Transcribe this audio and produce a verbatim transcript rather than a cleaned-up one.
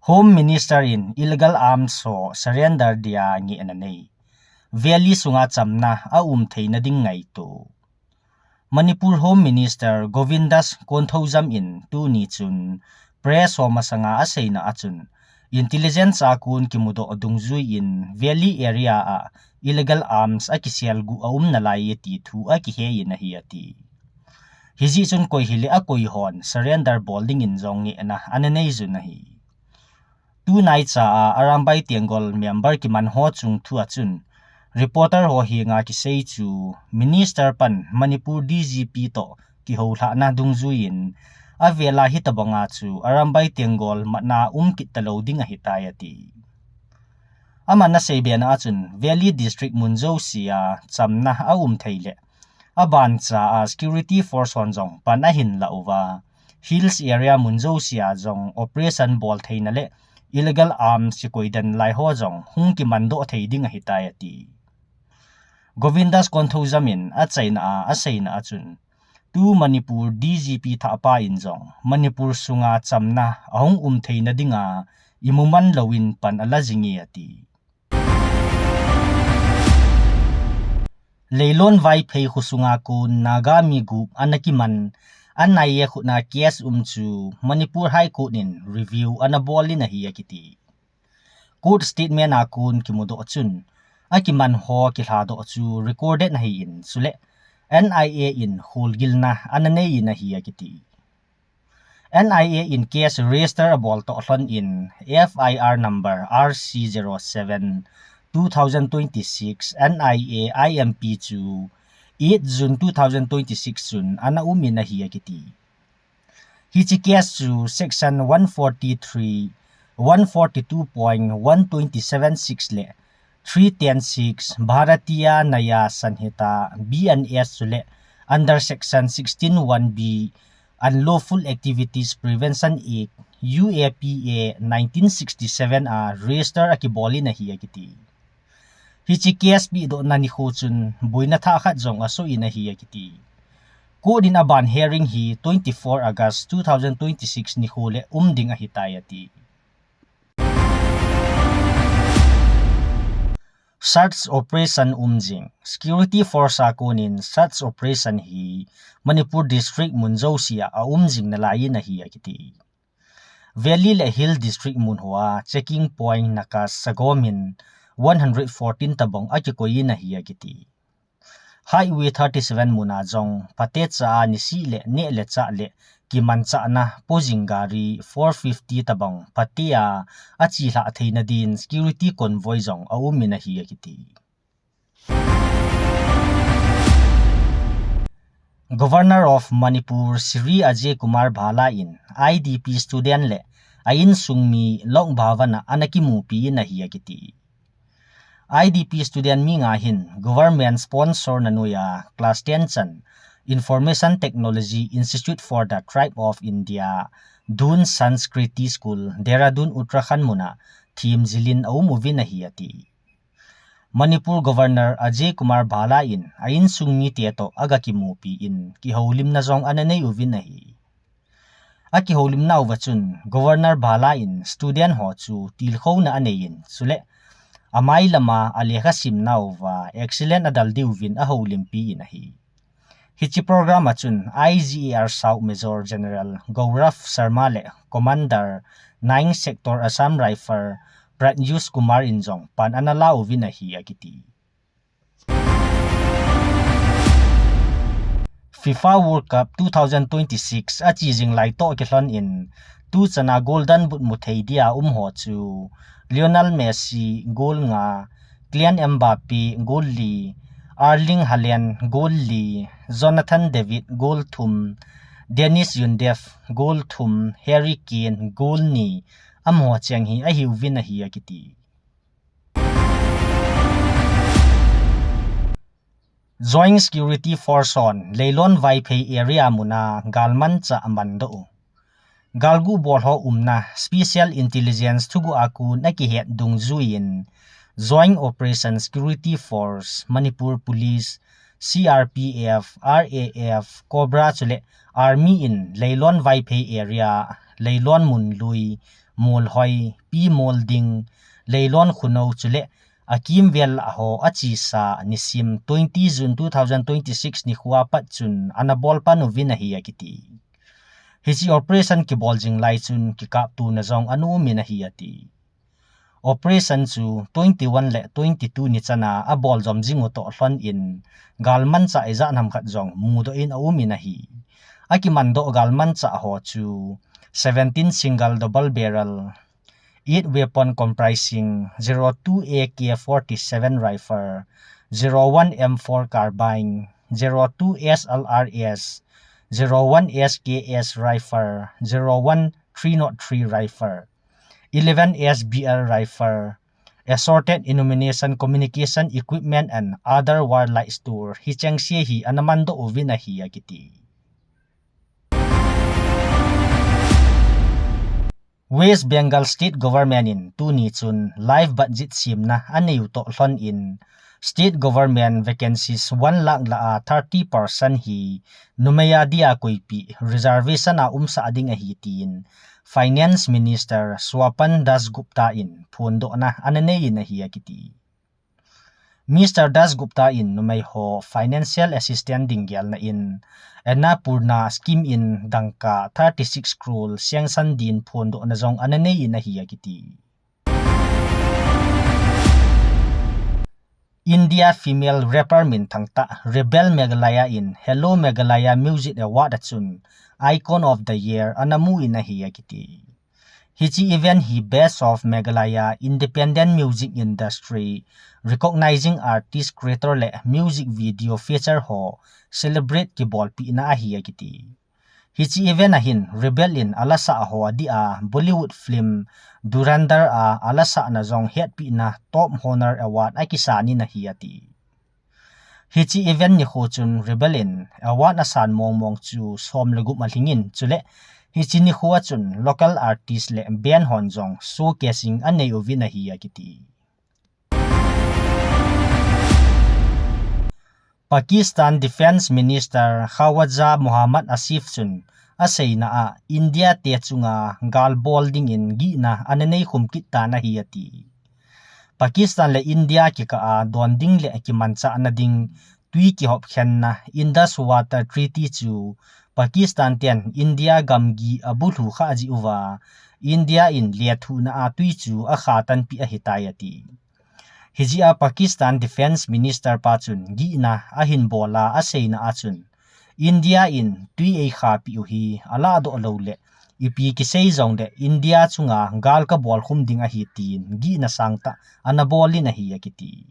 Home Minister in illegal arms ho surrender dia ngehna nei. Valley sunga chamna aum theina ding ngaito. Manipur Home Minister Govindas Konthoujam in tuni chun press ho masanga aseina a chun, intelligence a kon kimudoh dungjuiyin Valley area a illegal arms akisel gu aum nalai e ti thu akiheiyin ahi ati. Hijeh chun koi hile akoi hon surrender bol dingin jong ngehna ana neiyun ahi. Tunaicha a Arambai Tenggol member kiman ho chung thu a chun, reporter ho henga kisei chu Minister pan Manipur D G P toh kihoulhahna dungjuiyin, avel a hitabanga chu Arambai Tenggol matna um kit talou ding ahitai ati. Aman asei bena a chun, Valley District mun jousea chamna aum thei le, abancha a security force hon jong pan ahin la uva, hills area mun jousea jong operation bol theina le illegal arms kikoi den lai ho jong hung kimandoh thei ding ahitai ati. Govindas Konthoujam in achaina a aseina a chun, tu Manipur D G P thahpa in jong Manipur sunga chamna ahung um theina dinga imu man louvin pan ala jinge ati. Leilon Vaiphei khosunga kon Naga mi gup ana kiman N I A khutna case um chu Manipur High Court in review ana bolin ahi akiti. Court statement a kon kimudoh chun, akiman ho kilhadoh chu recorded ahin chule N I A in kholgilna ana neiyin ahi akiti. N I A in case register abol toh lhon in F I R number R C zero seven two thousand twenty-six N I A I M P chu eight June two thousand twenty-six chun ana umin ahi akiti. Hiche case chu section one forty-three, one forty-two point one twenty-seven six le three ten six Bharatiya Nyaya Sanhita B N S chule under section sixteen one B Unlawful Activities Prevention Act U A P A nineteen sixty-seven a register akibolin ahi akiti. Hiche case pehdohna nikho chun boina thah khat jong asoh in ahi akiti. Court in aban hearing hi twenty-four August two thousand twenty-six nikho le um ding ahitai ati. Search operation um jing. Security force a konin search operation hi Manipur district mun jousea aum jing nalaiyin ahi akiti. Valley le Hill District mun hoa checking point nakas sagomin one hundred fourteen tabang akikoiyin ahi akiti. Highway thirty-seven muna jong phatecha a nisih le neh le chah le kimanchahna pojing gari four fifty tabang phatea achilhah theina din security convoy jong aumin ahi akiti. Governor of Manipur Shri Ajay Kumar Bhalla in I D P student le a insung mi Lok Bhavan a ana kimupi in ahi akiti. I D P student mi nga hin government sponsor na noiya class ten chan Information Technology Institute for the Tribe of India, Dun Sanskriti School, Dehradun, Uttarakhand muna themjilin aum uvin ahi ati. Manipur Governor Ajay Kumar Bhalla in a insung mite toh aga kimupi in kihoulimna jong ana nei uvin ahi. Akihoulimnauva chun Governor Bhalla in student ho chu tilkhouna aneiyin, chule amai lama alekha simnauva excellent adal diuvin ahoulimpi in ahi. Hiche program a chun I G A R South Major General Gaurav Sharma le Commander nine Sector Assam Rifle Pratyush Kumar in jong pan ana lauvin ahi akiti. FIFA World Cup two thousand twenty-six ache jing lai toh kilhon in, tuchana Golden Boot muthei dia um ho chu Lionel Messi goal nga, Kylian Mbappe goal li, Erling Haaland goal li, Jonathan David goal thum, Deniz Undav goal thum, Harry Kane goal ni, amaho cheng hi ahiuvin ahi akiti. Joint Security Force hon Leilon Vaiphei area muna galmanchah amandoh u. Galgu bol ho umna Special Intelligence thuguh a kon akihet dungjuiyin Joint Operation Security Force, Manipur Police, C R P F, R A F, Cobra chule Army in Leilon Vaiphei area, Leilon Munlui, Molhoi, Pi Molding, Leilon Khunou chule akimvel a ho achesa nisim twenty June two thousand twenty-six nikhoa pat chun ana bolpan uvin ahi akiti. Hiche operation kibol jing lai chun kikaptona jong ana umin ahi ati. Operation chu twenty-one le twenty-two nichan a abol jom jing u toh lhon in galmanchah ijat ham khat jong mudoh in aumin ahi. Akimandoh galmanchah ho chu seventeen single double barrel, eight weapon comprising zero two A K forty-seven rifle, zero one M four carbine, zero two S L R S, zero one S K S rifle, zero one three nought three rifle, eleven S B L rifle, assorted ammunition, communication equipment and other warlike store hicheng se hi ana mandoh uvin ahi akiti. West Bengal State Government in tuni chun live budget semna anei u toh lhon in state government vacancies one lakh lah a thirty percent hi numei a dia koipeh reservation a umsah ding ahi tin Finance Minister Swapan Dasgupta in phondohna ana nei in ahi akiti. Mister Dasgupta in numei ho financial assistance ding gelna in Annapurna scheme in dangka thirty-six crore sanction din phondohna jong ana nei in ahi akiti. India female rapper minthang tah Rebel Meghalaya in Hello Meghalaya Music Award a chun Icon of the Year ana mu in ahi akiti. Hiche event hi Best of Meghalaya Independent Music Industry Recognizing Artist, Creator le Music Video Feature ho celebrate kibolpehna ahi akiti. Hiche event a hin Rebel in alasah ho adeh a Bollywood film Dhurandhar a alasahna jong hetpehna Top Honor Award akisan in ahi ati. Hiche event nikho chun Rebel in award asan mongmong chu som le gup alhing in chule hiche nikho a chun local artist le band hon jong showcasing anei uvin ahi akiti. Pakistan Defence Minister Khawaja Muhammad Asif chun aseina a India te chunga gal bol dingin gihna ana nei khum kit tan ahi ati. Pakistan le India kikah a don ding le kimanchahna ding twi kihop khenna Indus Water Treaty chu Pakistan ten India gamgi abulhu kha jeh uva India in lethuhna a twi chu akha tanpeh ahitai ati. Hijeh a Pakistan Defence Minister pa chun gihna ahin bol a aseina a chun India in twi eikhapeh u hi alahdoh lou le ipi kisei jongle India chunga gal kabol khum ding ahi tin gihna sangtah ana bol in ahi akiti.